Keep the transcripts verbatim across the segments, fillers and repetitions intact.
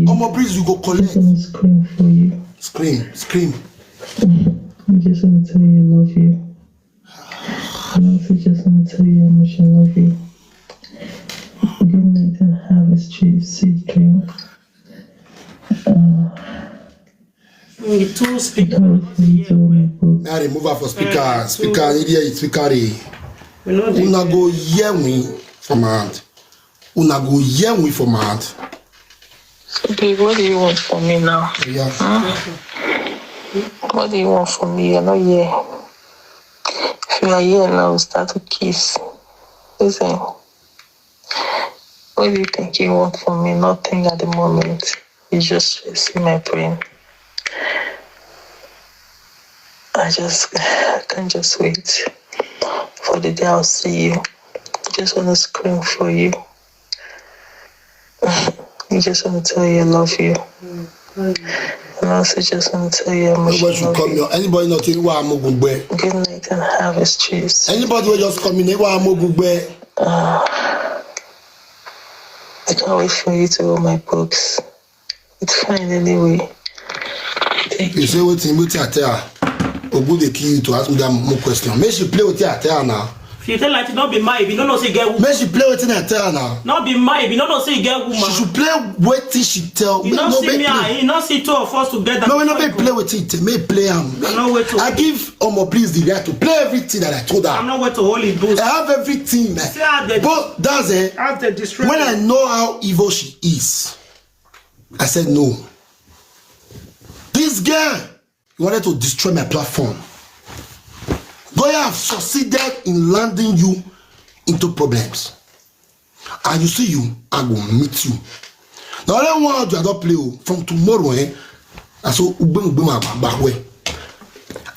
Omo Breeze, you go Just collect. want to scream for you. Scream, scream. I just want to tell you I love you. I also just want to tell you how much I love you. Good night and have a sweet, sweet dream. Uh, Mm, two speaker. Can't wait for you to open my book. May I remove her for speaker? Speaker, idiot, speaker. Re. We know the Una go hear me for my hand. Una go hear me for my hand. Babe, what do you want from me now? Yeah. What do you want from me? You're not here. If you are here now, we start to kiss. Listen, what do you think you want from me? Nothing at the moment. You just see my brain. I just I can't just wait for the day I'll see you. I just want to scream for you. I just want to tell you I love you. And also just want to tell you how much Nobody I should love come you. Here. Anybody not in wa amogugbe. Good night and have a cheers. Anybody will just come in wa amogugbe. I can't wait for you to hold my books. It's fine anyway. Thank You you. say wetin wetin I tell her. Ogun dey kill you to ask me that more question. Make she play wetin I tell her now. If you tell like not be my, if you don't know say get woman. Make she play wetin I tell her now. Not be my, if you don't know say get woman. She should play wetin she tell You me. not No, see make me, play. I you not see two of us together. No, no, make play wetin tell. Make play am. I no wait to- I give Omo Breeze the right to play everything that I told I'm her. Not wait to hold it boost. I have everything. See how they But that's it. As they destroy. When I know how evil she is, I said no. This girl wanted to destroy my platform. Goya have succeeded in landing you into problems. And you see you, I will meet you. Now, only one do I not play o. From tomorrow, eh? And so, ugbem ugbem agba agba we.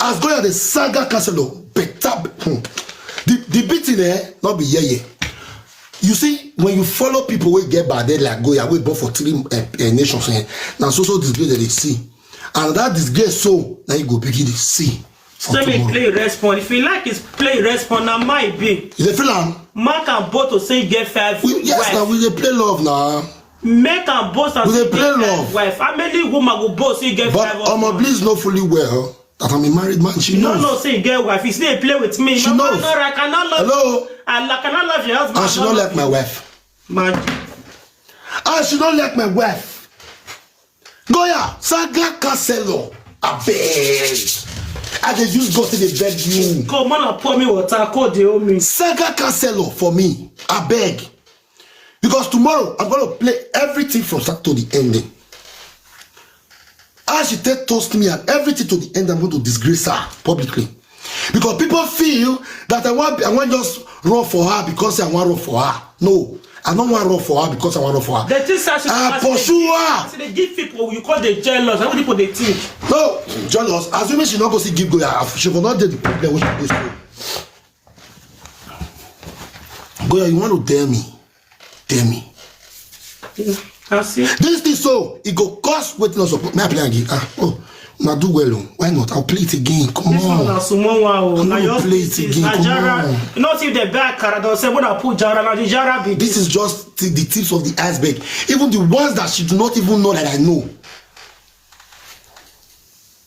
As Goya the saga counselor, better. Hmm. The the beating, eh? Not be yeah yeah. You see, when you follow people wey get bad head like Goya, wey born for three uh, uh, nations, eh? Now so so disgrace that they see, and that disgrace so now you go begin to see. For Say me tomorrow. Play respond. If you like, is play respond. Now my be. You dey feel am? Mark and both to say get five. We, yes, wife. Now we dey play love now. Make and both and We dey say play get five love. Wife. How many woman go both say get But five? Omo Breeze know fully well that I'm a married man. She You don't knows. Know say get wife. You still play with me. She Mama, knows. No, I cannot love. Hello? I cannot love your husband. And she don't like my wife. Man. And she don't like my wife. Goya, saga counselor. I beg. I dey use God to dey beg you. Come on and pour me water. Call the old me. Saga counselor for me. I beg. Because tomorrow I'm gonna play everything from start to the ending. As she take toast me and everything to the end, I'm going to disgrace her publicly. Because people feel that I want I want just run for her because I want run for her. No, I don't want run for her because I want run for her. The thing says I pursue her. They give people you call the jealous. How people they think? No, jealous. Assuming she not go see give go, she will not get the problem which is. Goya, you want to tell me? Tell me. I see. This thing so it go cost wetin no suppose. May I play again? Ah, oh, now do well. Oh. Why not? I'll play it again. Come This one on. Na small one. Oh. Come Na on, just play this it is again. Na Come jara. On. You know, if they buy car, they'll say, "When I put jara, now the jara be This is just the, the tips of the iceberg. Even the ones that she do not even know that I know.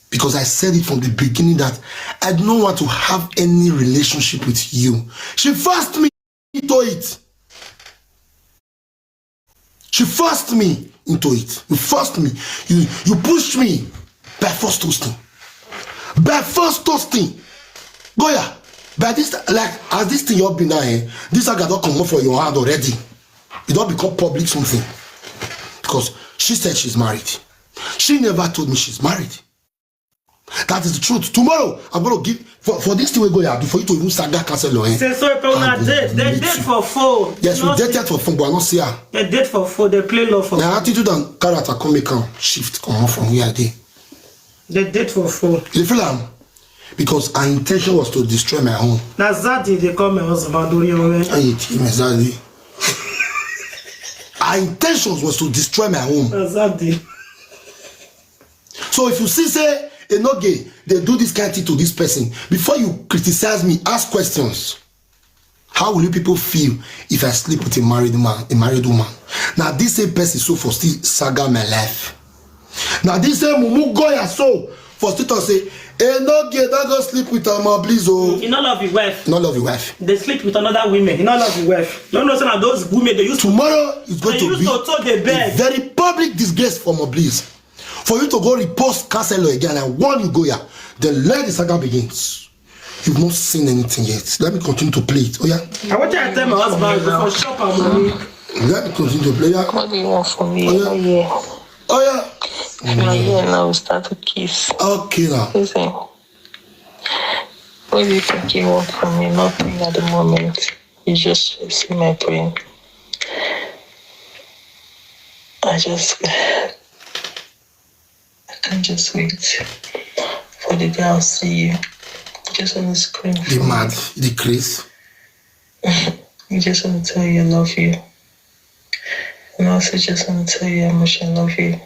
Because I said it from the beginning that I do not want to have any relationship with you. She forced me into it. She forced me into it. You forced me. You you pushed me by force toasting. By force toasting. Goya. By this like as this thing you be now, eh? This saga don't come up for your hand already. It don't become public something. Because she said she's married. She never told me she's married. That is the truth. Tomorrow, I'm gonna give for, for this thing we go here, for you to even saga castle on. Say so if una date, they date for four. Yes, we dated for fun, but I don't see her. They date for four. They play love for. My attitude and character come make am shift come on from where I dey. They date for four. You feel am? Because her intention was to destroy my home. Na Zaddy they call my husband Oriore. Hey, you my Zaddy. Her intentions was to destroy my home. Na Zaddy. So if you see say a no gay, they do this kind thing to this person. Before you criticize me, ask questions. How will you people feel if I sleep with a married man, a married woman? Now this same person so for still saga my life. Now this same mumu goya so for still to say, "Hey, no gay, don't go sleep with Omo Bliss, oh." You no love your wife. No love your wife. They sleep with another women. You no love your wife. You know, some of those women they used to, Tomorrow is going they to used be to told the a bed. Very public disgrace for Omo Bliss. For you to go repost counselor again and warn you go here, then let the saga begins. You've not seen anything yet. Let me continue to play it. Oh yeah. I want to tell my husband before shop and money. Let me continue to play. Yeah. What do you want from me? Oh yeah. Oh yeah. Oh yeah. If you're here now, we start to kiss. Okay now. Listen. What do you think you want from me? Nothing at the moment. You just see my brain. I just I can't just wait for the day I'll see you. Just want to scream. The mad, the craze. I just want to tell you I love you. And also just want to tell you how much I love you.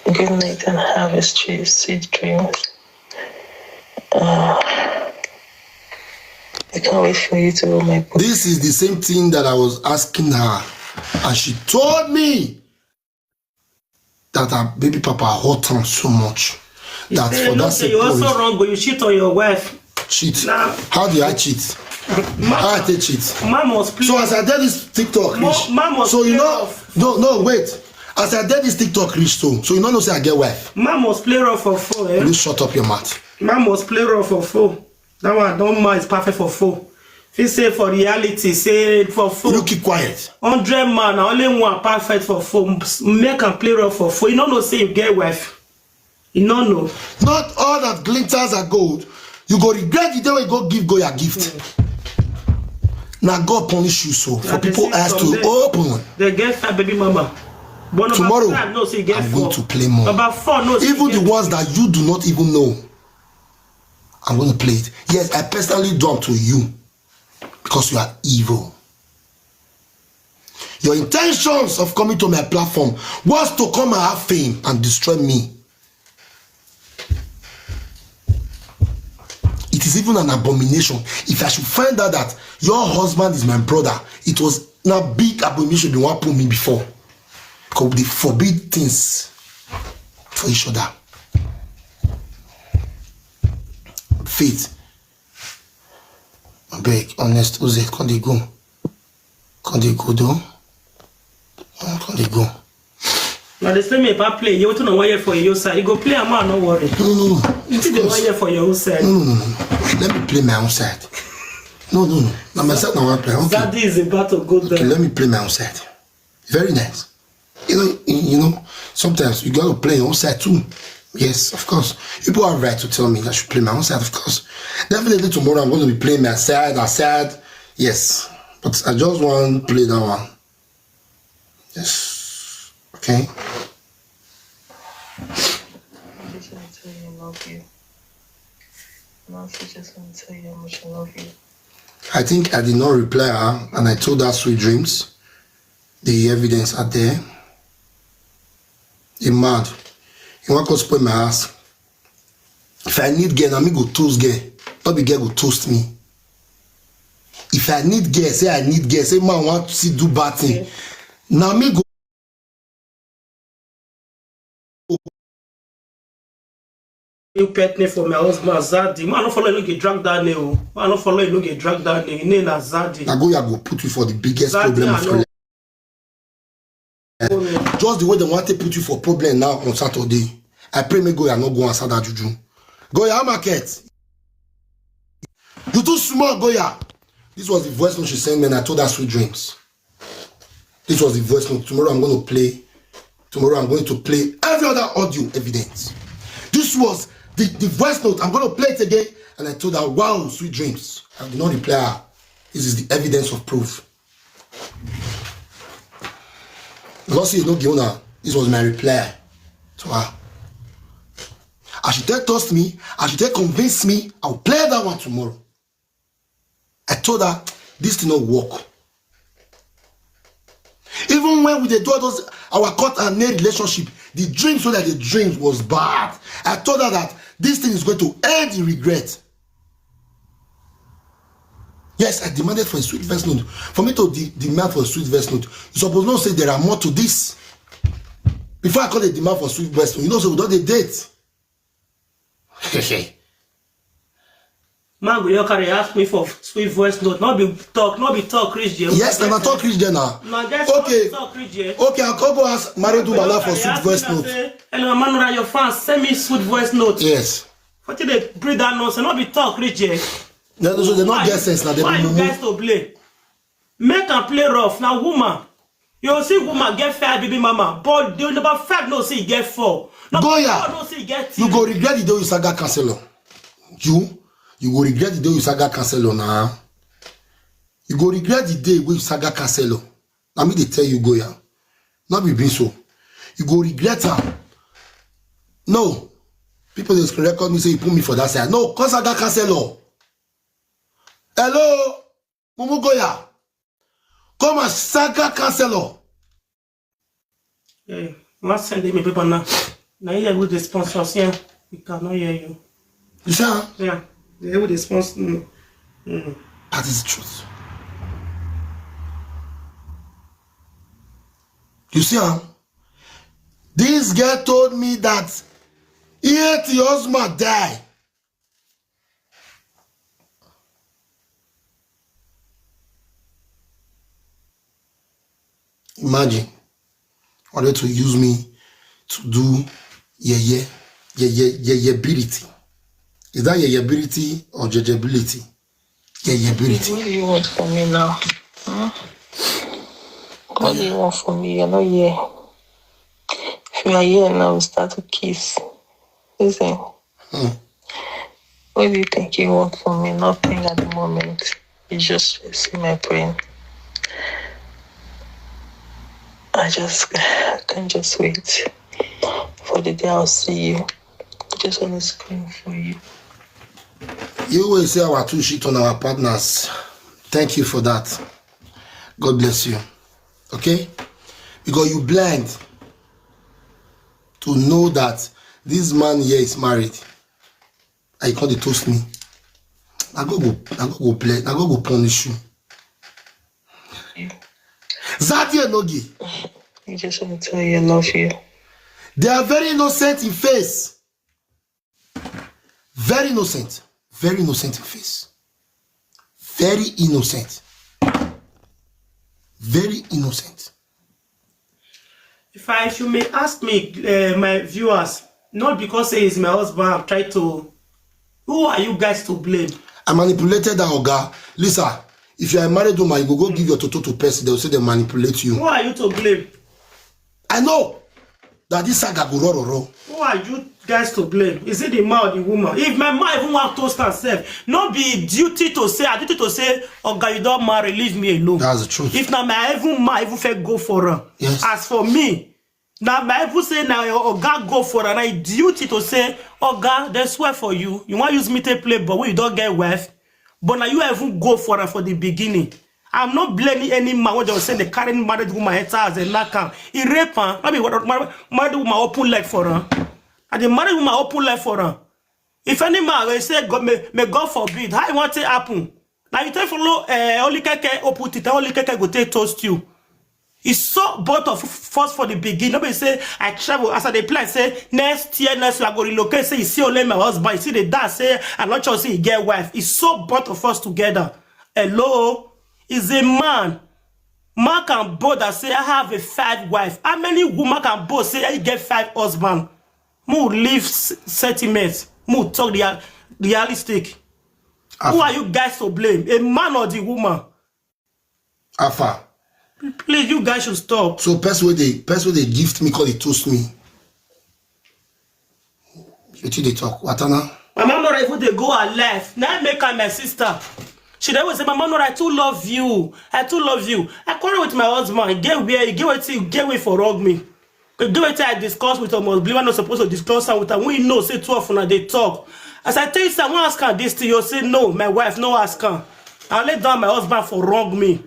Good night and have a sweet, sweet dreams. Uh, I can't wait for you to hold my book. This is the same thing that I was asking her, and she told me that her baby papa hurt am so much that for that sake you also wrong, but you cheat on your wife. Cheat? Nah. How do I cheat? How I take cheat? Man must play. So as I did this TikTok, so you know, no, no, wait. As I did this TikTok reach so, so you know, no say I get wife. Man must play rough for four, eh? You shut up your mouth. Man must play rough for four. That one, don't mind, is perfect for four. If you say for reality, say for four. You keep quiet. Hundred man, na only one perfect for four. Make am play rough for four. You no know say you get wife. You no know. Not all that glitters are gold. You go regret the day we go give go your gift. Now God punish you so for people eyes to open. They get fat baby mama. But number Tomorrow, five, no, so you get I'm four. Going to play more. Number four, no, so even the ones that you do not even know. I'm going to play it. Yes, I personally do to you because you are evil. Your intentions of coming to my platform was to come and have fame and destroy me. It is even an abomination if I should find out that your husband is my brother. It was now big abomination they want put me before. Because they forbid things for each other. Faith. Abeg, honest, Uze, come dey go. Come dey go, though. Come dey go. Now they say me if I play, you want to know why you for your side. You go play a man, no worry. No, no, no. You think they want you for your own side. No, no, no, no. Let me play my own side. No, no, no. Now my side, now I play. Okay. Zaddy is about to go there. Okay, let me play my own side. Very nice. You know, you know, sometimes you gotta play your own side too. Yes, of course. People have right to tell me I should play my own side, of course. Definitely tomorrow I'm going to be playing my side, my side. Yes. But I just want to play that one. Yes. Okay. I just want to tell you I love you. And I also just want to tell you how much I love you. I think I did not reply her, and I told her sweet dreams. The evidence are there. He mad. He want to spoil my ass. If I need girl, na me go toast girl. Not be girl go toast me. If I need girl, say I need girl, say man want to see do bad thing. Na me go new pet name for my husband, Zaddy. Man, I don't follow you, no get drag that name. Man, I don't follow you, no get drag that name. Your name na Zaddy. Na go ya go put you for the biggest Zaddy, problem of your life. Just the way they want to put you for problem now on Saturday. I pray may go ya not go answer that juju. Go ya market. You too small, go ya. This was the voice note she sent me, and I told her sweet dreams. This was the voice note. Tomorrow I'm going to play. Tomorrow I'm going to play every other audio evidence. This was the, the voice note. I'm going to play it again. And I told her, wow, sweet dreams. I did not reply her. This is the evidence of proof. Because you know, Giona, this was my reply to her. As she tell toast me, as she tell convince me, I'll play that one tomorrow. I told her this thing not work. Even when we dey do all those our cut and nail relationship, the dreams so that the dreams was bad. I told her that this thing is going to end in regret. Yes, I demanded for a sweet voice note. For me to de- demand for a sweet voice note, you suppose know say there are more to this. Before I call a demand for sweet voice note, you know, so we don't dey date. Man go your carry ask me for sweet voice note. Not be talk, not be talk reach there. Yes, na talk reach there now. Na get okay. Talk reach there. Okay, I can go ask married woman now for sweet voice note. Hello, man, your fans send me sweet voice note. Yes. What did they breathe that nonsense? Not be talk reach there. No, no, so they not get sense now. They why you guys to play? Make am play rough. Now woman, you see woman get five baby mama, but the number five no see get four. Number Goya, four no see get three. You go regret the day you saga cancel. You, you go regret the day you saga cancel now. You go regret the day wey you saga cancel. Na me dey tell you, Goya. Not be being so. You go regret am. No. People dey record me say you put me for that side. No, come saga cancel. Hello, Mumu Goya. Come and saga cancel. Hey, must send me paper now. Now here with the sponsors here. We cannot hear you. You see, huh? Yeah. They with the sponsor. Mm. Mm. That is the truth. You see, huh? This girl told me that he hate your husband die. Imagine, wanted to use me to do yeye, yeye, yeye ability. Is that yeye ability or jejebility? Yeye ability. What do you want from me now? Hmm? What do you want from me? You're not here. If you are here now, we start to kiss. Listen. Hmm. What do you think you want from me? Nothing at the moment. You just see my brain. I just I can't just wait for the day I'll see you. I just want to scream for you. You will say our two shit on our partners. Thank you for that. God bless you. Okay? Because you blind to know that this man here is married. And you come dey toast me. Na God go, na God go play, na God go punish you. Zadie Nogi. I just want to tell you I love you. They are very innocent in face. Very innocent. Very innocent in face. Very innocent. Very innocent. If I, if you may ask me, uh, my viewers, not because he is my husband, I'm trying to. Who are you guys to blame? I manipulated that oga. Lisa, if you are a married woman, you go go give your toto to person. They will say they manipulate you. Who are you to blame? I know that this saga go roll, roll, roll. Who are you guys to blame? Is it the man or the woman? If my man even want toast herself, not be duty to say, I duty to say, oga, you don't marry, leave me alone. That's the truth. If not, my even man even fair go for her. Yes. As for me, now my even say now your oga go for her. Now duty to say, oga, they swear for you. You want use me to play, but when you don't get wife, but now you even go for her for the beginning. I'm not blaming any man when they say they carry married woman enter as a knock am. He rape am. I mean, what married, married woman open leg for her. And the married woman open leg for her. If any man will say, God, may, may God forbid, how you want it happen? Now you take follow uh, only keke open it, only keke go take toast you. It's so both of us for the beginning. Nobody say I travel as I dey plan. Say next year, next year I go relocate. Say you see only my husband. You see the dad say I not sure see he get wife. It's so both of us together. Hello, is a man. Man can bold that say I have a five wife. How many woman can bold say I get five husband? Who leave s- sentiments? Who talk real, realistic? Who are you guys to blame? A man or the woman? Afa. Please, you guys should stop. So person wey dey person wey dey gift me call dey toast me. Wetin dey talk? Watana. My mama not even dey go her life. Now make her my sister. She dey always say, "Mama, no, I too love you. I too love you." I quarrel with my husband. Get where you get wetin you get way for wrong me. You get wetin I discuss with almost believe I'm not supposed to discuss am with am. We know say two of una dey talk. As I tell you say I wan ask am this thing, you say no, my wife no ask am. I let down my husband for wrong me.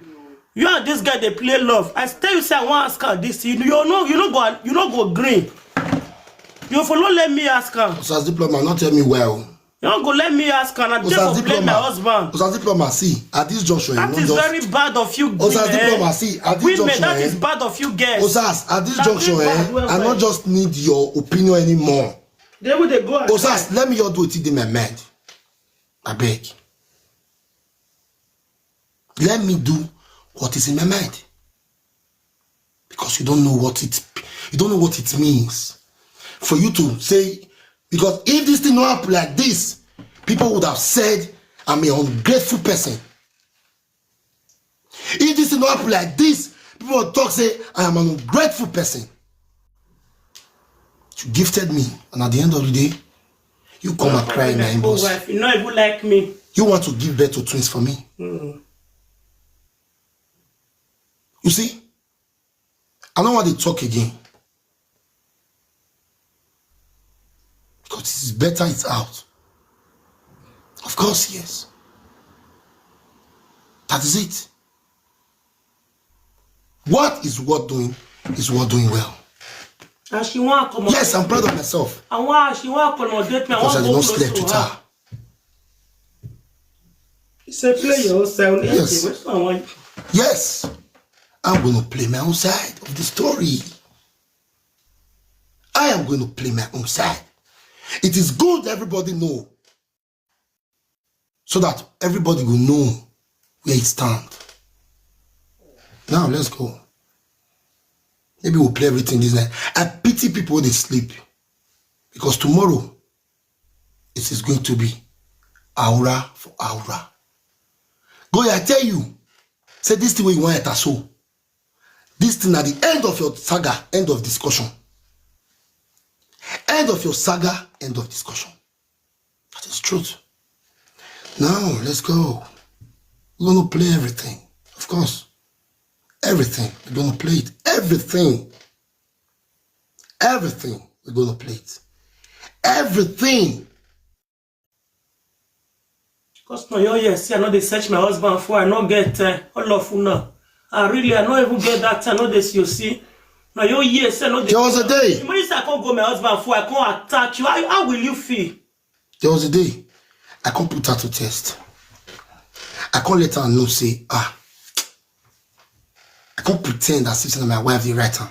You and this guy dey play love. I tell you say I wan ask am this thing. You no you no go you no go gree. You for no let me ask am. So as diploma, not tell me well. You no go let me ask am. I just Osas go blame my Diploma. husband. Osas Diploma, see, at this junction, eh, That no is just very bad of you Osas women. Diploma, see, at this Women, junction, that eh, is bad of you girls. Osas, at this That junction, is eh, bad well, I well. not just need your opinion anymore. They will they go and Osas, let me just do it in my mind. I beg. Let me do what is in my mind. Because you don't know what it you don't know what it means for you to say, because if this thing not happen like this, people would have said I'm an ungrateful person. If this thing not happen like this, people will talk say I am an ungrateful person. You gifted me, and at the end of the day, you come and cry in my inbox. Wife, you not even like me. You want to give birth to twins for me. Mm. You see, I don't want to talk again. Because it's better it's out. Of course, yes. That is it. What is worth doing is worth doing well. And she want to accommodate Yes, I'm proud of myself. And why she want to accommodate me? I Because I want did to go not close slept to with her. her. It's a play yourself. Yes. Yes. Yes. I'm going to play my own side of the story. I am going to play my own side. It is good everybody know. So that everybody will know where it stand. Now, let's go. Maybe we'll play everything this night. I pity people when they sleep. Because tomorrow, it is going to be aura for aura. Go, I tell you, say this thing wey you want enter so. This thing at the end of your saga, end of discussion. End of your saga, end of discussion. That is truth. Now, let's go. We're gonna play everything. Of course. Everything. We're gonna play it. Everything. Everything. We're gonna play it. Everything. Because now you hear, see, I know they search my husband for, I no get uh, all of you now. I really, I no even get that time. No, this you see. Now you hear, say no. There was a day. Imagine say I can't go my husband for, I can't attack you. How, how will you feel? There was a day I can't put her to test. I can't let her know say, ah, I can't pretend as if na my wife dey write am.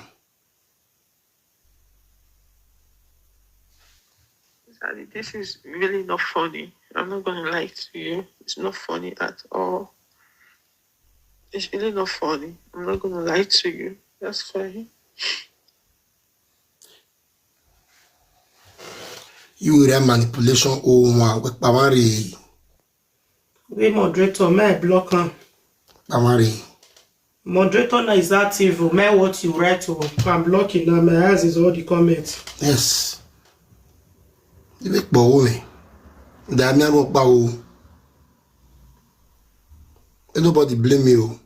Daddy, this is really not funny. I'm not gonna lie to you. It's not funny at all. It's really not funny. I'm not gonna lie to you. That's fine. You with that manipulation, oh, one, with Pawari. Wey moderator, may I block am? Pawari. Moderator now is active. Oh, may what you write, oh, I'm blocking now. My eyes is all the comments. Yes. You make power me. That me I work power. Nobody blame you.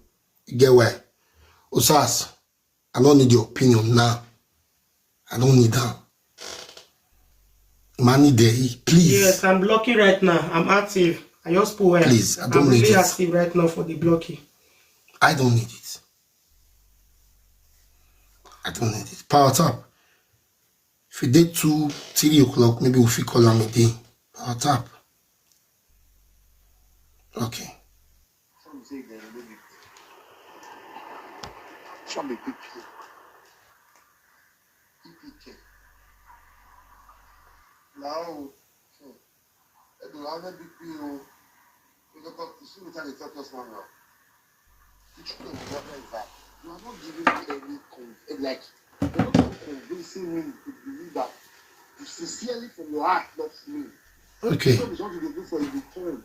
You get why? Osas, I don't need your opinion now. I don't need that. Money there, please. Yes, I'm blocking right now. I'm active. I just put where Please, I don't I'm need really it. active right now for the blocking. I don't need it. I don't need it. Power tap. If it did two, three o'clock, maybe we fit call am again. Power tap. Okay. Some say dem no be Some be P P K. P P K. Now, hmm. Edo, how many P P O? You know, you see what they talk us now. The truth of the matter is that you are not giving me any con- eh, like, you're not convincing me to believe that you sincerely from your heart love me. Okay. So there's something they do for you return.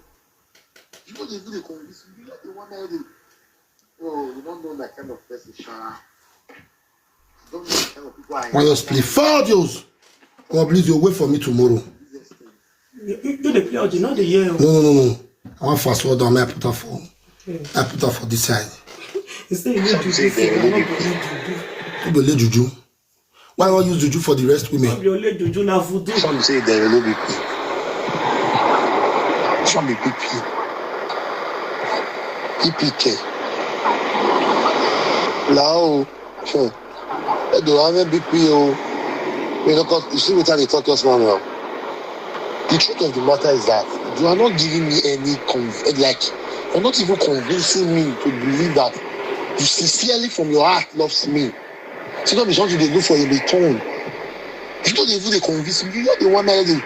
You know they do the convince me. You know the one that they Oh, you don't know that kind of person, Sha. You don't know the kind of people I Why am. You play four deals? Oh, please, you wait for me tomorrow. You, you, you dey play audio, not the year. No, no, no, no. I want fast forward down. I put her for. Okay. I put her for this side. You say you need to do this thing. I'm not going to do. You go lay juju. Why you wan use juju for the rest women? Some be only juju na voodoo. Some say dem no be P. Some be P P. P P K. Lao. Hmm. Edo, how many P P O? You know, 'cause you see what I dey talk, yes, man, well. The truth of the matter is that you are not giving me any conv- like, you're not even convincing me to believe that you sincerely from your heart loves me. So don't be something they look for in return. You don't even they convince me. You know the one that you,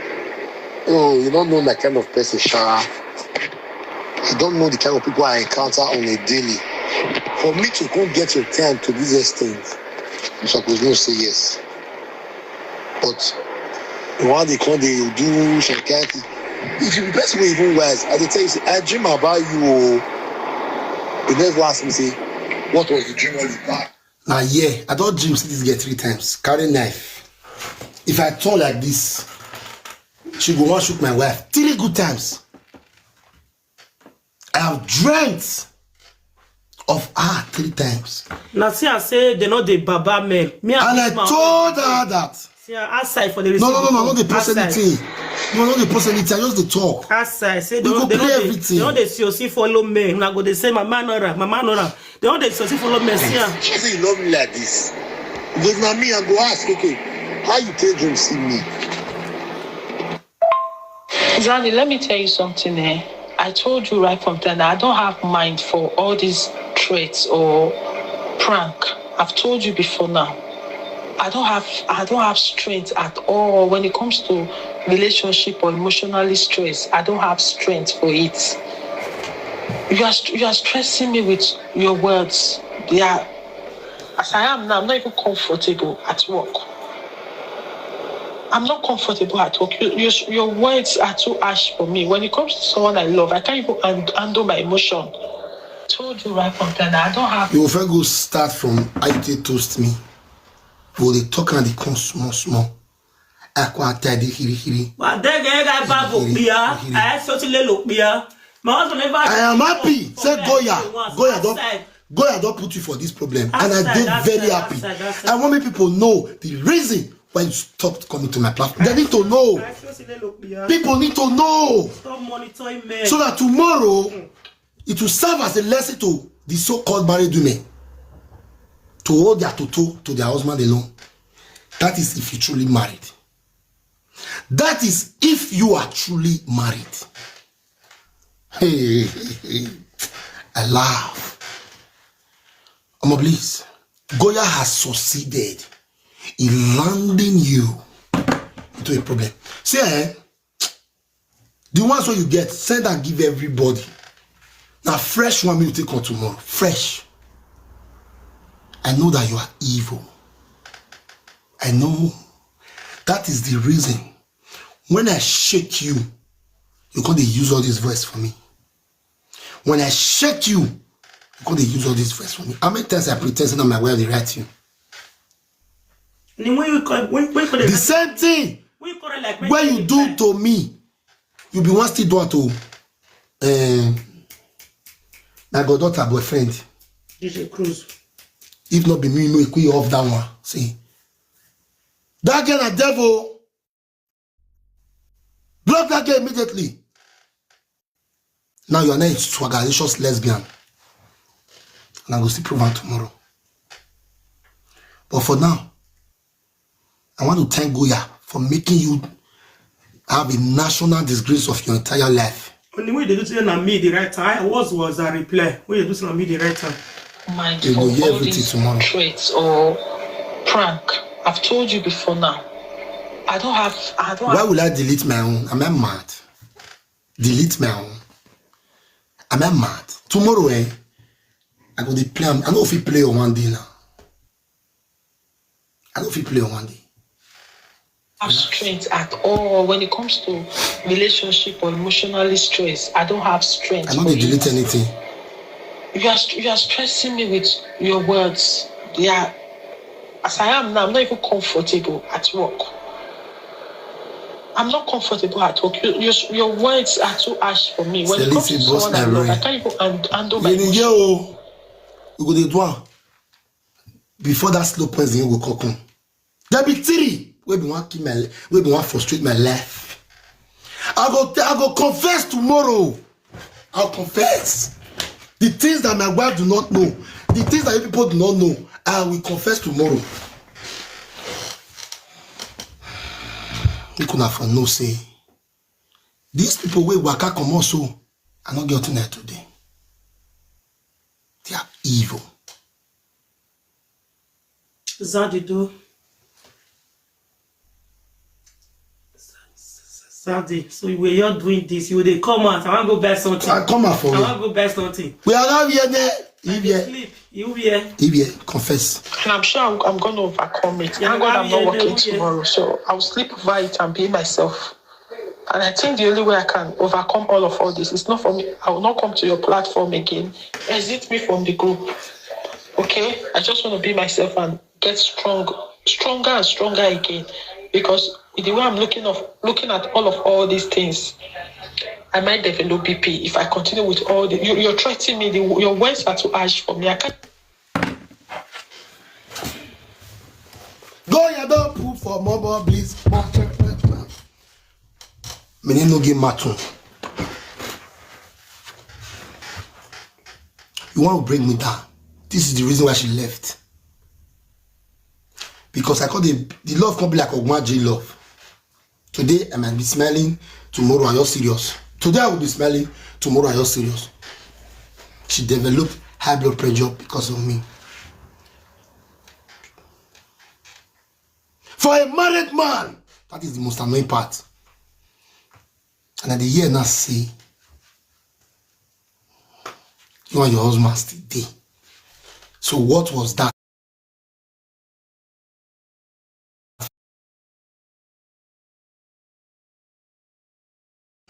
oh, you don't know that kind of person, Sha. You don't know the kind of people I encounter on a daily. For me to come get your time to this extent, you suppose no say yes. But the one they come, they do some kind thing. If you be person wey even wise, I dey tell you, say, I dream about you. Oh. You never ask me, say, what was the dream all about? Now, yeah, I don't dream see this girl three times. Carry knife. If I turn like this, she go want shoot my wife three good times. I have dreamt of her three times. Now see, I say they know the baba men. Me and And I this man told always her that. See, I outside for the No, no, no, no, no, they post Outside. anything. No, no, they post anything. I just the talk. Outside, say they We don't, go they play don't, they, everything. they don't they see, see follow me. Una go they say, my man no rap, my man no rap. They don't they see, see follow me. See, ah. She say you love me like this. Because now me, I go ask, okay, how you take dream see me? Zani, let me tell you something, eh? I told you right from time that I don't have mind for all these threats or prank. I've told you before now. I don't have I don't have strength at all when it comes to relationship or emotionally stress. I don't have strength for it. You are str- you are stressing me with your words. They are As I am now, I'm not even comfortable at work. I'm not comfortable at work. You, you, your words are too harsh for me. When it comes to someone I love, I can't even hand- handle my emotion. Told you right from time, I don't have. You will first go start from how you take toast me. Go dey talk and dey come small small. Akwa tadi hiri hiri. Wa dege ga ba bo pia. I so ti le lo pia. My husband never. I am happy. Say Goya. Goya don Goya don put you for this problem, and I dey very happy. I want make people know the reason why you stopped coming to my platform. They need to know. People need to know. Stop monitoring men. So that tomorrow it will serve as a lesson to the so-called married women to hold their toto to their husband alone. That is if you truly married. That is if you are truly married. Hey, I laugh. Omo, please. Goya has succeeded in landing you into a problem. See, eh? The ones wey you get, send and give everybody. Na fresh one make you take on tomorrow. Fresh. I know that you are evil. I know. That is the reason. When I shake you, you come dey use all this voice for me. When I shake you, you come dey use all this voice for me. How many times I pretend say na my wife dey write you? Ni when you call, when, when you call The it, same thing when you call it like when wey you you do cry. to me, you be one still do am to, eh, my goddaughter boyfriend. D J Cruz. If not be me, no, he could off that one. See, that girl na devil. Block that girl immediately. Now you are not a swagalicious lesbian. And I will still prove am tomorrow. But for now, I want to thank Goya for making you have a national disgrace of your entire life. Only way they do today na me the right time. I was was a reply. When you do say na me the right time. Mind You for go hear all everything these tomorrow. threats or prank. I've told you before now. I don't have. I don't Why have. will I delete my own? Am I mad? Delete my own. Am I mad? Tomorrow, eh? I go dey play am. I no fit play on one day now. I no fit play on one day. Have strength at all when it comes to relationship or emotionally stress. I don't have strength. I no for dey it. delete anything. You are st- you are stressing me with your words. Yeah, as I am now, I'm not even comfortable at work. I'm not comfortable at work. You, your, your words are too harsh for me. When it comes to Selisi, boss someone I love, Ivory. I can't even hand- handle my Yeni emotion. Yo, we go dey do am. Before that slow poison go come. There be three wey be wan kill my, wey be wan frustrate my life. I go, I go confess tomorrow. I'll confess the things that my wife do not know, the things that you people do not know. I will confess tomorrow. Make una for know say These people wey waka comot so, I no get wetin I today. They are evil. Zadi do. Zadi, so you were just doing this. You dey come out. I wan go buy something. I come out for I you. wan go buy something. We are not here there. You If here, sleep. You wear. if here, confess. And I'm sure I'm, I'm going to overcome it. Yeah, Thank God I'm not yeah, working yeah. Tomorrow, so I'll sleep over it and be myself. And I think the only way I can overcome all of all this is not for me. I will not come to your platform again. Exit me from the group. Okay? I just want to be myself and get strong, stronger and stronger again. Because with the way I'm looking of looking at all of all these things, I might develop B P if I continue with all the. You, you're threatening me. The, your words are too harsh for me. I can't. Go your door, poop for mobile, please. Mene no get matter. You want to bring me down. This is the reason why she left. Because I call the, the love come be like Ogmaji love. Today I might be smiling, tomorrow I just serious. Today I will be smiling, tomorrow I just serious. She developed high blood pressure because of me. For a married man, that is the most annoying part. And I dey hear now say, you and your husband still dey. So what was that?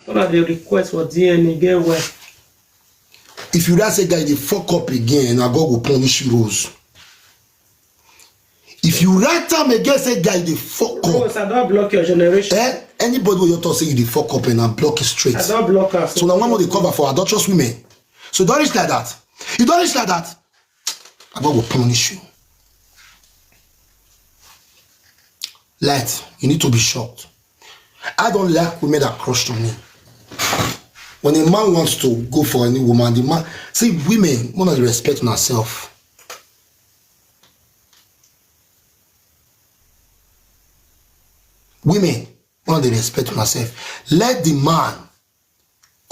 What are the requests for D N A? Get well. If you write say guy dey fuck up again, na God go punish you, Rose. If you write am again say guy dey fuck up, Rose, I don block your generation. Eh? Anybody wey you talk say you dey fuck up and I block it straight. I don block her. So now one more dey cover for adulterous women. So don't reach like that. You don't reach like that. I go punish you. Light, you need to be shocked. I don't like women that crush on me. When a man wants to go for any woman, the man, see, women, one of the respect on herself. Women, one of the respect on herself. Let the man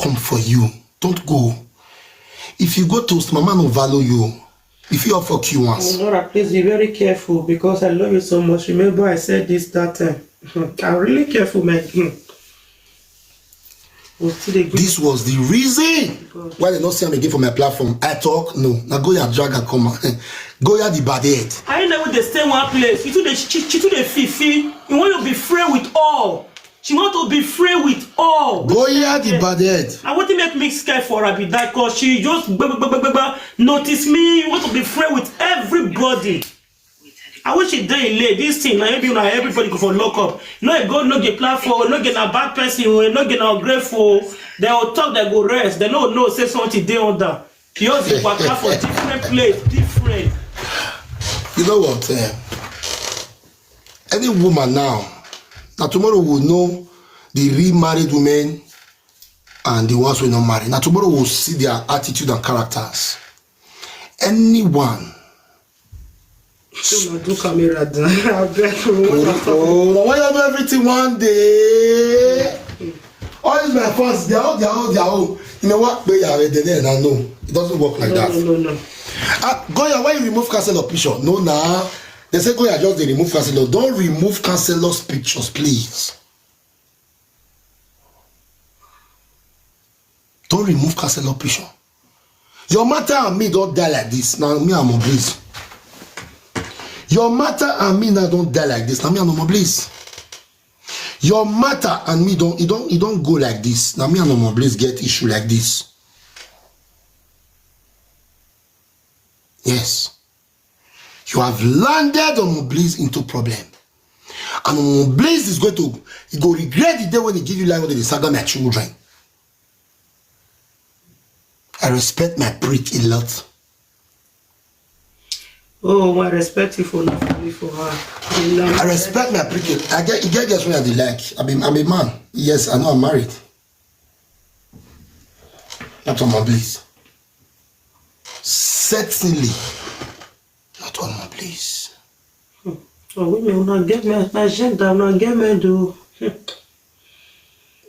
come for you. Don't go. If you go toast, mama no value you. If you fuck you once. Nora, please be very careful because I love you so much. Remember I said this that time. I'm really careful, my king. We still dey go. This was the reason God. Why they not see him again for my platform. I talk no. Now go your drag and come on. Go your the bad head. I never dey stay one place. You too dey she, she too dey fifi. You want to be friend with all. She want to be friend with all. Go your the bad head. I want to make mix sky for her be that cause she just gbe- gbe- gbe- gbe- gbe- notice me. You want to be friend with everybody. I wish she dey late. This thing na every na everybody go for lock up. No go no get platform. No get na bad person. No get na ungrateful. They will talk. They go rest. They no know say something dey under. Yours dey waka for different place, different. You know what? Eh? Any woman now, now tomorrow will know the remarried women and the ones who not married. Now tomorrow will see their attitude and characters. Anyone. So na do camera down. I beg you. Oh, oh, now why you do everything one day? All these my fans, they are all, they are all, they are all. You know what? They are ready there. I know it doesn't work like No, that. No, no, no. Ah, Goya, why you remove counselor picture? No, nah. They say Goya just they remove counselor. Don't remove counselor's pictures, please. Don't remove counselor picture. Your matter and me don't die like this. Now me I'm on bliss. Your matter and me now don't die like this. Now me I'm on bliss. Your matter and me don't it don't it don't go like this. Now me and Omo Bliss get issue like this. Yes. You have landed Omo Bliss into problem. And Omo Bliss is going to he go regret the day when he give you life when they saga my children. I respect my prick a lot. Oh, I respect you for not for her. You know, I respect my prick. I get you get girls when I dey like. I mean I'm a man. Yes, I know I'm married. Not Omo Bliss. Certainly. Not Omo Bliss. Oh, women, una get me agenda, una get me do.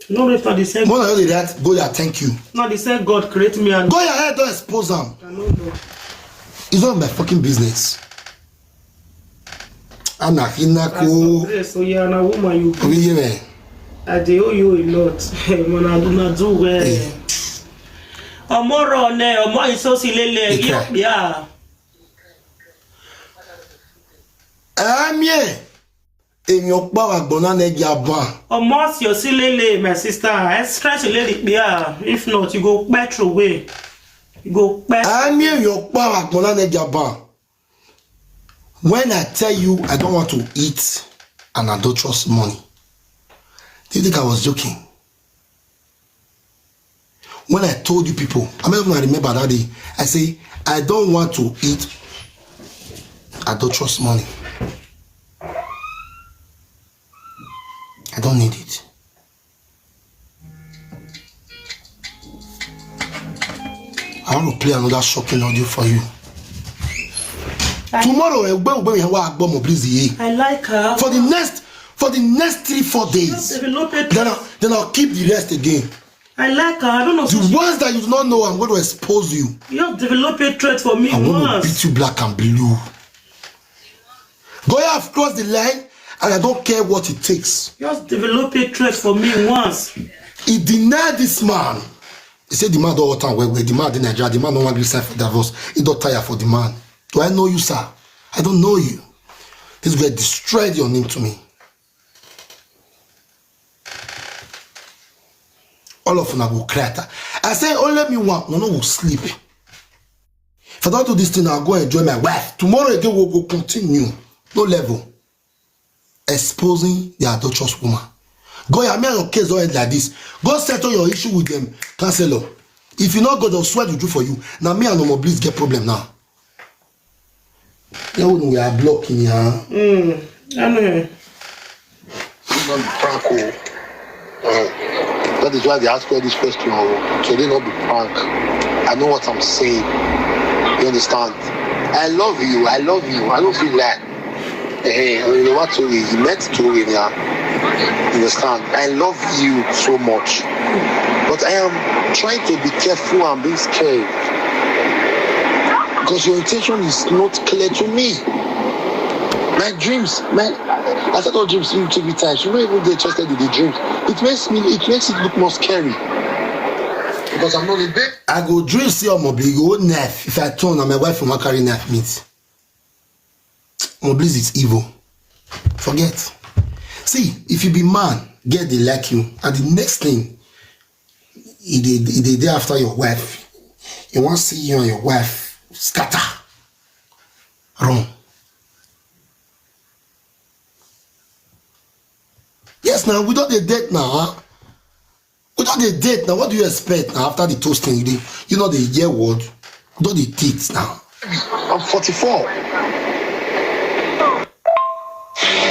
No, if not the same, When I hear that, go there, thank you. Not the same God create me and Go ahead, don't expose them. I no know. It's not my fucking business. Ana hinako. Yes, so yeah, na woman you be. Oye me. I dey owe you a lot. Mona do not do well. Omoro ne, omo iso silele. Ika. Yeah. Amie. Èèyàn pa àgbọ̀n náà nẹ́gí abá. Omo si osilele, my sister. I stretch a lady. Yeah. If not, you go petrol way. You go petrol. Àmì èèyàn pa àgbọ̀n náà nẹ́gí abá. When I tell you I don't want to eat an adulterous money, do you think I was joking? When I told you people, I mean, I remember that day, I say, I don't want to eat adulterous money. I don't need it. I want to play another shocking audio for you. Tomorrow, eh, when, when we have our bomb, please, eh. I like her. For the next, for the next three, four days, Develop it. Then, I, then I'll keep the rest again. I like her. I don't know. The ones that you do not know, I'm going to expose you. Just develop a trait for me I'm going to once. Beat you black and blue. Go, you have crossed the line, and I don't care what it takes. Just develop a trait for me once. He denied this man. He said the man don't want time. Well, well, the man in Nigeria, the man don't want to sign for divorce. He don't tire for the man. Do I know you, sir? I don't know you. This guy destroyed your name to me. All of una go cry. I say only me one, no, no, will sleep. If I don't do this thing, I'll go enjoy my wife. Tomorrow again, we'll go continue. No level. Exposing the adulterous woman. Go, yeah, me and your case don't end like this. Go settle your issue with them, counselor. If you not go, they'll swear to do for you. Now me and Omo Bliss get problem now. Yeah, when we are blocking, yeah. I know. Not be prank o. Uh, that is why they ask all this question o. Can they not be prank? I know what I'm saying. You understand? I love you. I love you. I don't feel like. Hey, you know what to me? You meant to me, yeah. You understand? I love you so much, but I am trying to be careful and being scared because your intention is not clear to me. My dreams, my I thought all dreams you take me time. You know, even they trusted in the dreams. It makes me, it makes it look more scary because I'm not a big I go dream see Omo Bliss go knife. If I turn, na my wife will not carry knife meet. Omo Bliss is evil. Forget. See, if you be man, get the like you, and the next thing, he dey he dey dey after your wife. He wan see you and your wife scatter, run. Yes, now we don't dey date now. Huh? We don't dey date now. What do you expect now after the toasting? You dey, you know the year word. We don't dey date now. I'm forty-four.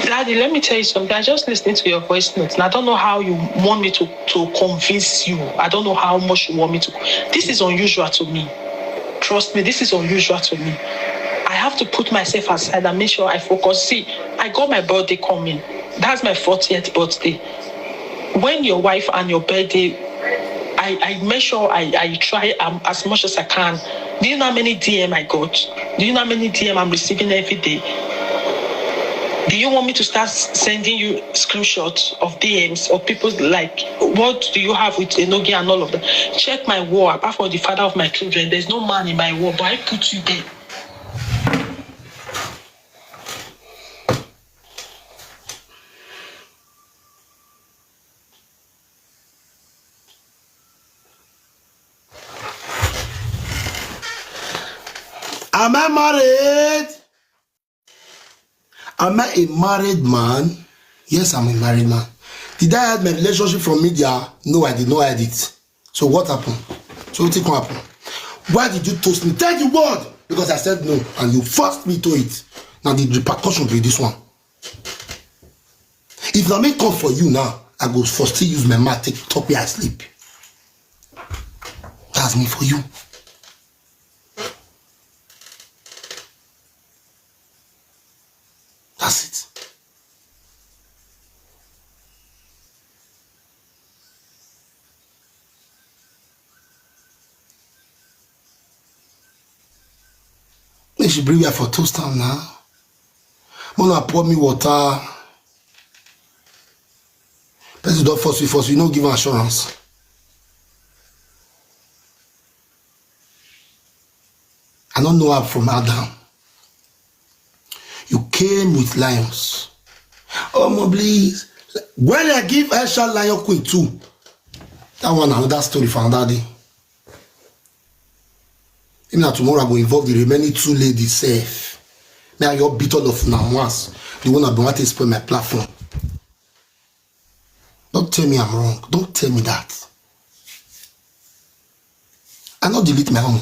Daddy, let me tell you something. I just listening to your voice notes, and I don't know how you want me to, to convince you. I don't know how much you want me to. This is unusual to me. Trust me, this is unusual to me. I have to put myself aside and make sure I focus. See, I got my birthday coming. That's my fortieth birthday. When your wife and your birthday, I, I make sure I, I try, um, as much as I can. Do you know how many D M I got? Do you know how many D M I'm receiving every day? Do you want me to start s- sending you screenshots of D Ms of people like, what do you have with Enogi and all of that? Check my wall. Apart from the father of my children, there's no man in my wall, but I put you there. Am I married? Am I a married man? Yes, I'm a married man. Did I hide my relationship from media? No, I did not hide it. So what happened? So what happen? Why did you toast me? Tell the world, because I said no and you forced me to it. Now the repercussion be this one. If na me come for you now, I go for still use my mouth take talk where I sleep. That's me for you. That's it. Make she bring where for toast am now. Mona pour me water. Person don force you, force you, no give am assurance. I don't know her from Adam. You came with lions. Oh, my please. When I give Aisha Lion Queen two, that one another story for another day. If na tomorrow, I go involve the remaining two ladies sef. May I all beat all of una once. The one I be want to spoil my platform. Don't tell me I'm wrong. Don't tell me that. I not delete my own.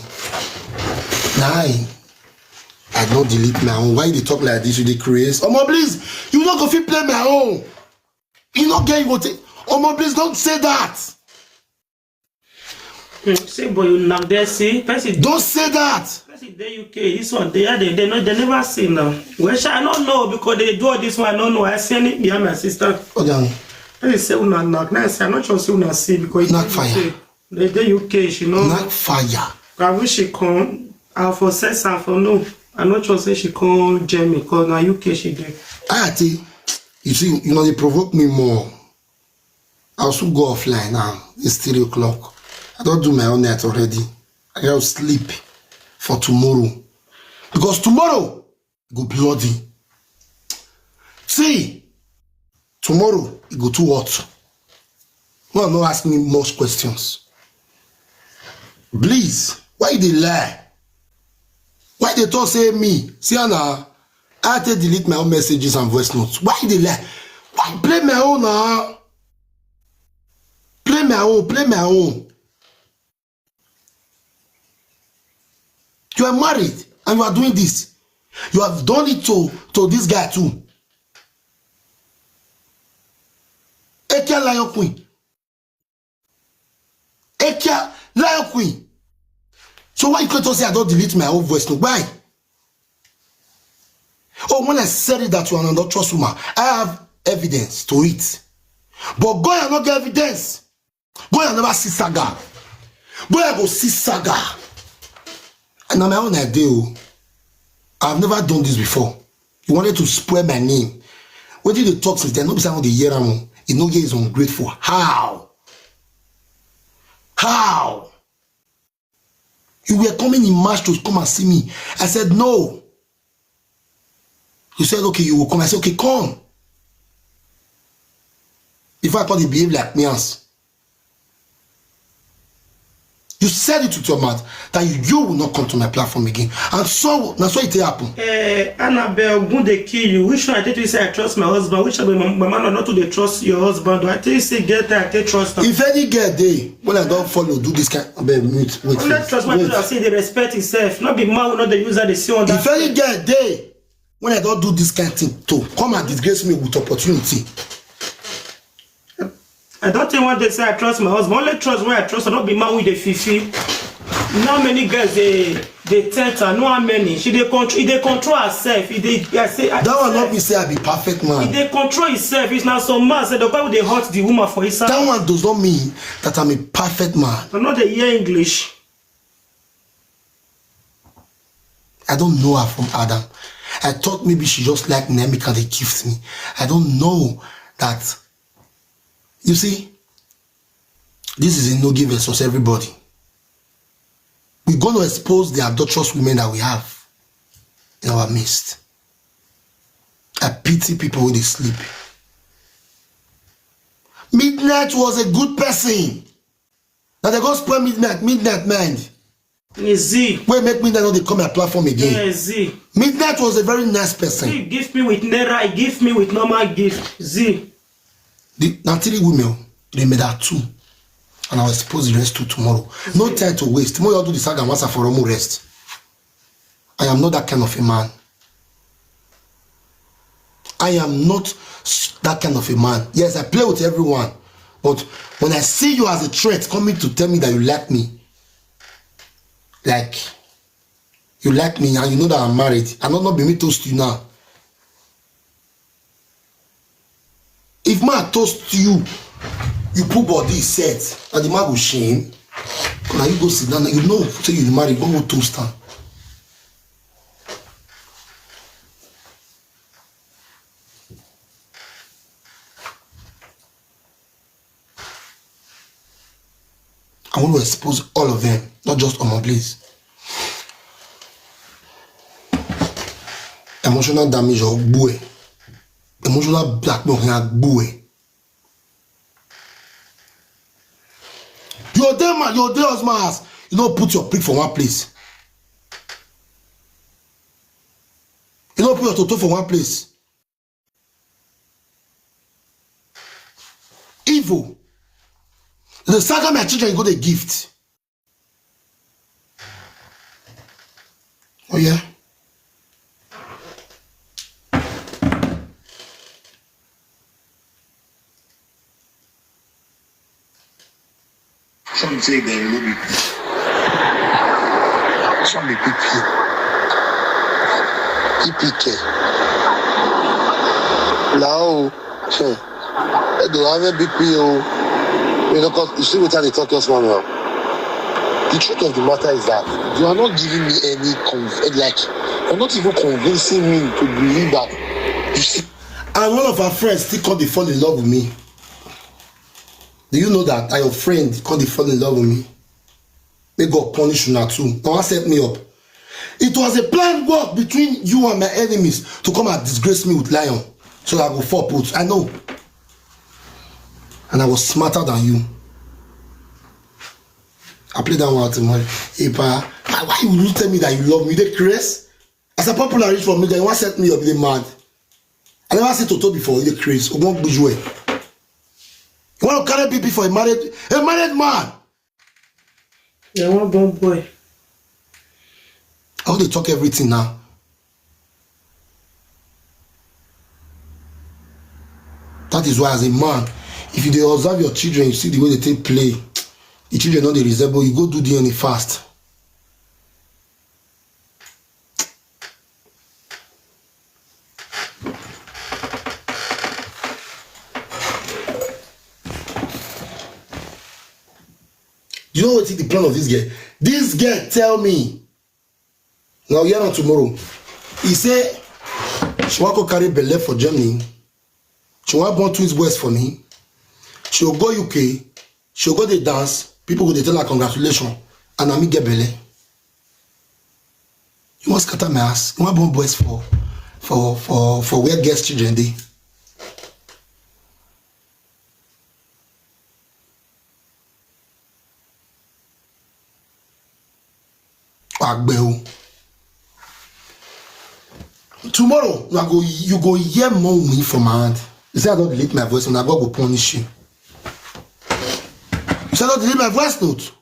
Nah, I not delete my own. Why you dey talk like this? You dey craze. Omo, please, you no go fit play my own. You no get you go take. Omo, please don't say that. Hmm, see, boy, you knock there, see, person Don't say that. Person dey U K, this one, they are they, they, no, they never see now. Well, sha, I don't know because they do all this one, I don't know. I see any behind my sister. Okay. They say una knock. Now I say, I'm not sure say una see because Knock fire. They dey U K, she know. Knock fire. I wish she come. I for say something for no. I'm not sure say she come join me because now U K she dey. I think you see, you know, they provoke me more. I'll soon go offline now. It's three o'clock. I don't do my own night already. I gotta sleep for tomorrow. Because tomorrow go bloody. See, tomorrow it go too hot. No, no ask me much questions. Please, why you dey lie? Why they talk say me? See, Anna, I take delete my own messages and voice notes. Why you dey lie? Why play my own now? Play my own, play my own. You are married and you are doing this. You have done it to, to this guy too. Ekia Lion Queen. Ekia Lion Queen. So why you can't say I don't delete my own voice note? Why? Oh, when I said it that you are an adulterous woman, I have evidence to it. But God, I not get evidence. God, I never see saga. God, I go see saga. And on my own idea, oh, I've never done this before. You wanted to spoil my name. What did you talk since then? No be say I no dey hear am o. You know, is ungrateful. How? How? You were coming in March to come and see me. I said no. You said, "Okay, you will come." I said, "Okay, come." Before I come dey behave like me else. You said it with your mouth that you, you will not come to my platform again. And so, na so it take happen. Eh, Annabelle, good dey kill you. Which one I tell you say I trust my husband? Which one my, my man not to dey trust your husband? Do I tell you say get time I take trust am? If any girl dey, when I don't follow, do this kind, abeg, mute, wait, Only wait, trust my wait. Brother say they respect himself. Not be man, not dey use that they see on that. If any girl dey, when I don't do this kind thing, to come and disgrace me with opportunity. I don't think one day say I trust my husband. Only trust when I trust, I not be man with the fifi. Not many girls they they tempt her. Know how many? She dey control. They control herself. If they, I say I That one say- not me say I be perfect If man. They control himself. It's not so mad. Say the guy with the hot the woman for his side. That one does not mean that I'm a perfect man. I'm not a hear English. I don't know her from Adam. I thought maybe she just like me, make her dey gift me. I don't know that. You see, this is a no give versus everybody. We're going to expose the adulterous women that we have in our midst. I pity people when they sleep. Midnight was a good person. Now they go spoil midnight, midnight mind. Easy. Wey make midnight no dey come my platform again. Easy. Midnight was a very nice person. He give me with naira, he give me with normal gift. Z. The, na three women o, they made her two. And I'll expose the rest two tomorrow. No time to waste. Tomorrow I'll do the saga once and for all, more rest. I am not that kind of a man. I am not s- that kind of a man. Yes, I play with everyone. But when I see you as a threat coming to tell me that you like me, like, you like me and you know that I'm married, I not, not be me toast you now. If man toast you, you put body set, and the man go shame. Now you go sit down, you know, say you married, go, go toast am. I want to expose all of them, not just Omo, please. Emotional damage or gbue. Emotional blackmail or gbue. Your day man, your day husband has, you know, put your prick for one place. You know, put your toto for one place. Evil. The saga my children go the gift. Oh yeah. Some say dem no be. Some be P P. P P K. Lao. Hmm. Edo, I'm a big P O. You know, 'cause you see what I talk to now. The truth of the matter is that you are not giving me any conv-, like, you're not even convincing me to believe that you see. And one of our friends still come dey fall in love with me. Do you know that? That your friend come dey fall in love with me? May God punish you now too. Now set me up. It was a planned work between you and my enemies to come and disgrace me with lion. So I go fall put. I know. And I was smarter than you. I play that one tomorrow. Epa, why, why you tell me that you love me? They craze. As a popular reach for me, they want set me up. They mad. I never see Toto before. They craze. Ogbon Gbujue. You want to carry B P for a married, a married man? They want born boy. I want to talk everything now. That is why, as a man, if you dey observe your children, you see the way they take play, the children no dey resemble, you go do D N A fast. You know what the plan of this girl? This girl tell me. Now hear am tomorrow. He say she wan go carry belle for Germany. She wan born twins boys for me. She go go U K. She go dey dance. People go dey tell her congratulations. And na me get belle. You wan scatter my ass? You wan born boys for, for, for, for where girls children dey? Agbe o. Tomorrow, you go, you go hear more win from my hand. You say I don't delete my voice, and God go punish you. You say I don't delete my voice note.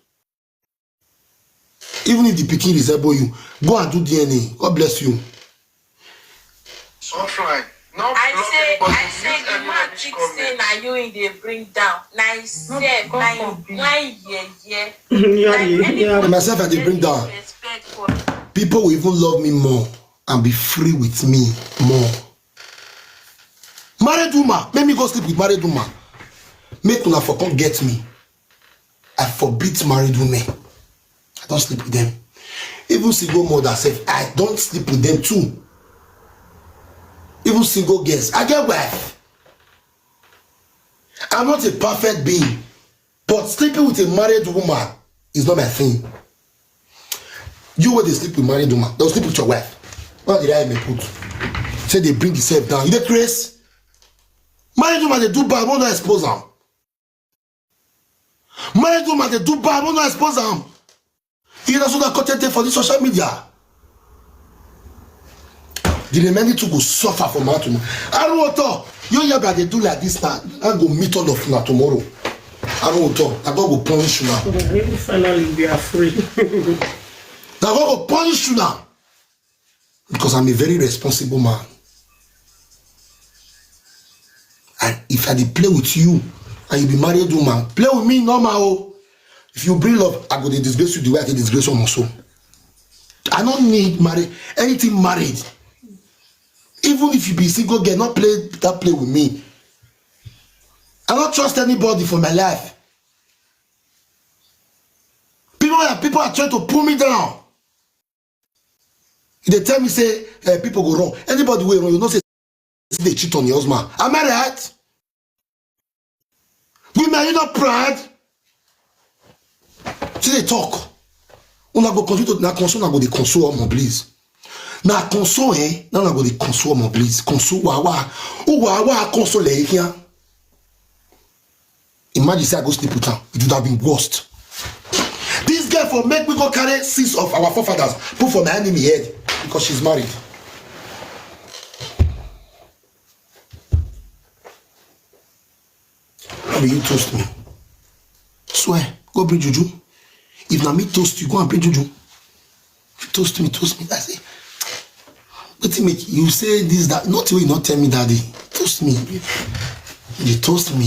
Even if the pikin resemble you, go and do D N A. God bless you. Offline. Not I block say, anybody. I say Use the any man magic think comment. Say na you in dey bring down. Na himself, na him, na him, yeah, yeah. Yeah, yeah, yeah. Myself, I dey bring down. Respect for people will even love me more and be free with me more. Married woman, make me go sleep with married woman. Make una for come get me. I forbid married women. I don't sleep with them. Even single mother sef, I don't sleep with them too. Even single girls, I get wife. I'm not a perfect being, but sleeping with a married woman is not my thing. You wey dey sleep with married woman, don't sleep with your wife. What did I may put? Say they bring yourself down. You dey craze? Married woman dey do bad, won't expose am. Married woman dey do bad, won't expose am. You know, so that content dey for the social media. The remaining two go suffer for mouth to mouth. Aruoto, you hear that they do like this now. I go meet all of una tomorrow. Aruoto, I go go punish you now. Finally, we are free. Now I go go punish you now. Because I'm a very responsible man. And if I dey play with you and you be married woman, play with me normal. Oh. If you bring love, I go dey disgrace you the way I dey disgrace someone so. I don't need married, anything married. Even if you be single girl, not play that play with me. I don't trust anybody for my life. People are, people are trying to pull me down. They tell me say, eh, people go wrong. Anybody wey wrong, you know say they cheat on your husband. Am I right? Women, are you not proud? Till they talk. Una go continue to, na console, una go dey console omo, please. Na console, eh? Na una go dey console omo, please. Console wa wa. Who wa wa console eh here? Imagine say I go sleep with her. It would have been worst. This girl for make me go carry sins of our forefathers put for my enemy head because she's married. How will you toast me? Swear, go bring juju. If na me toast you, go and bring juju. Toast me, toast me. I say, wetin make you say this, that? Nothing wey you not tell me that day. Toast me. You toast me.